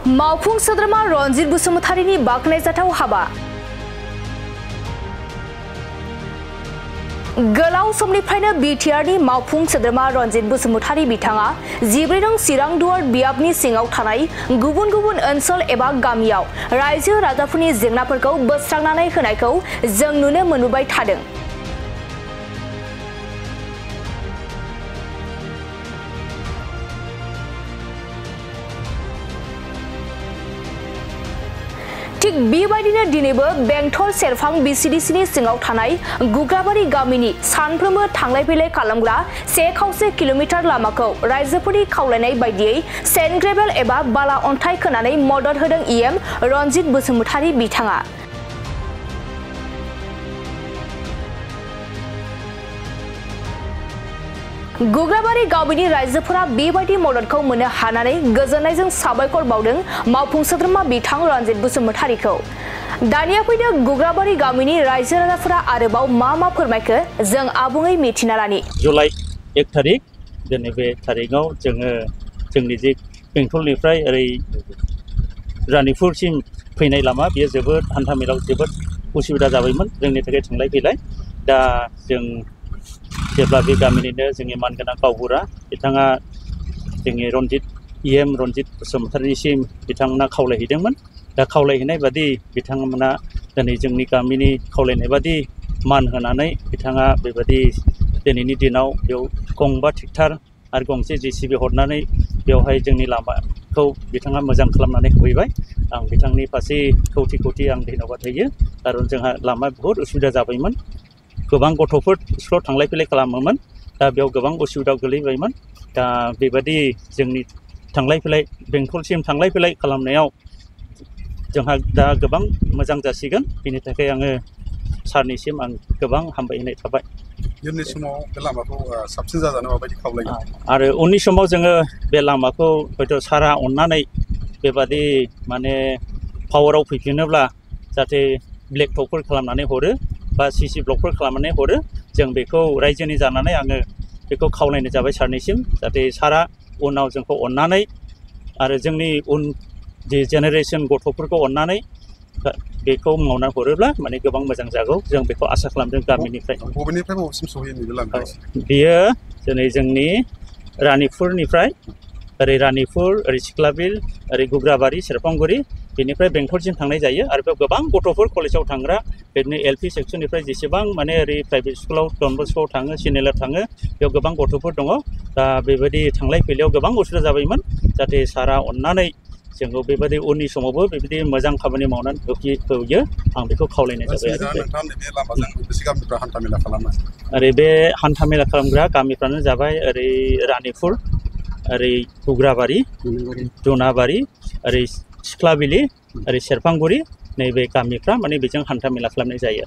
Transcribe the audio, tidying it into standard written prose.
मावफुं सोद्रोमा रनजित बसुमतारीनि बाखनायजाथाव हाबा। गोलाव समनिफ्रायनो बिटिआरनि मावफुं सोद्रोमा रनजित बसुमतारी बिथाङा 14 नं चिरां दुवार बियाबनि सिङाव थानाय गुबुन गुबुन ओनसोल एबा गामियाव रायजो राजाफोरनि जेंनाफोरखौ बोस्रांनानै होनायखौ जों नुनो मोनबोबाय थादों। थिग बेबायदिनो दिनैबो बेंटल सेरफां बिसिडिसिनि सिङाव थानाय गुग्राबारि गामिनि सानफ्रोमबो थांलाय फैलाय खालामग्रा 1.5 किल'मिटार लामाखौ रायजोफोरनि खावलायनाय बायदियै सेन्ट ग्रेभेल एबा बाला अन्थाइ खोनानै मदद होदों इएम रनजित बसुमतारी बिथाङा। गुग्राबारि गामिनि रायजोफोरा बेबायदि मददखौ मोननो हानानै गोजोननायजों साबायखर बावदों मावफुं सोद्रोमा बिथां रनजित बसुमतारीखौ। दानिया फैदों गुग्राबारि गामिनि रायजो राजाफोरा आरोबाव मा फोरमायखो जों आबुङै मिथिना लानि। जुलाइ 1 तारिख दिनै बे तारिखआव जोङो जोंनि जे बेंटलनिफ्राय ओरै रानिपुरसिम फैनाय लामा बेयो जोबोद हान्थामेलायाव जोबोद उसुबिदा जाबायमोन जोंनि थाखाय थांलाय फैलाय। दा जों जेब्ला बे गामिनिनो जोंनि मानगोनां गावबुरा बिथाङा जोंनि इएम रनजित बसुमतारीसिम बिथांमोना खावलायहैदोंमोन। दा खावलायहैनाय बादि बिथांमोना दिनै जोंनि गामिनि खावलायनाय बादि मान होनानै बिथाङा बेबादि दिनैनि दिनाव बेयाव गंबा ट्रेक्टर आरो गंसे JCB हरनानै बेवहाय जोंनि लामाखौ बिथाङा मोजां खालामनानै होफैबाय। आं बिथांनि फारसे खौथि खौथि आं धन्यबाद होयो। खारन जोंहा लामा बहुद उसुबिदा जाबायमोन। गोबां गथ'फोर स्कुलाव थांलाय फैलाय खालामोमोन। दा बेयाव गोबां उसुबिदा गोलैबायमोन। दा बेबादि जोंनि थांलाय फैलाय बेंटलसिम थांलाय फैलाय खालामनायाव जोंहा दा गोबां मोजां जासिगोन। बेनि थाखाय आङो सारनिसिम आं गोबां हामबायहोनाय थाबाय। इयुननि समाव बे लामाखौ साबसिन जाजानो माबायदि खावलायगोन? आरो उननि समाव जोङो बे लामाखौ हयथ' सारा अननानै बेबादि माने पावाराव फैफिनोब्ला जाहाथे ब्लेक टपफोर खालामनानै हरो बा CC ब्लकफोर खालामनानै हरो। जों बेखौ रायजोनि जानानै आङो बेखौ खावलायनाय जाबाय सारनिसिम जाहाथे सारा उनाव जोंखौ अननानै आरो जोंनि उन जे जेनेरेसन गथ'फोरखौ अननानै बेखौ मावना हरोब्ला माने गोबां मोजां जागौ। जों बेखौ आसा खालामदों गामिनिफ्राय। बबेनिफ्राय बबेसिम सहैयो नैबे लामाया? बियो दिनै जोंनि रानिपुरनिफ्राय ओरै रानिपुर ओरै सिख्लाबिल ओरै गुग्राबारि सेरफांगुरि बेनिफ्राय बेंटलसिम थांनाय जायो। आरो बेयाव गोबां गथ'फोर कलेजाव थांग्रा बिदिनो LP सेक्सननिफ्राय जेसेबां माने ओरै प्राइभेट स्कुलाव डन बस्क'आव थाङो सिनेलाव थाङो बेयाव गोबां गथ'फोर दङ। दा बेबायदि थांलाय फैलायाव गोबां उसुबिदा जाबायमोन। जाहाथे सारा अननानै जोंखौ बेबायदि उननि समावबो बेबायदि मोजां खामानि मावनानै होयो आं बेखौ खावलायनाय जाबाय। आरो बे हान्थामेला खालामग्रा गामिफ्रानो जाबाय ओरै रानिपुर ओरै गुग्राबारि दुनाबारि ओरै सिख्लाबिलि ओरै सेरफांगुरि नैबे गामिफ्रा माने बेजों हान्थामेला खालामनाय जायो।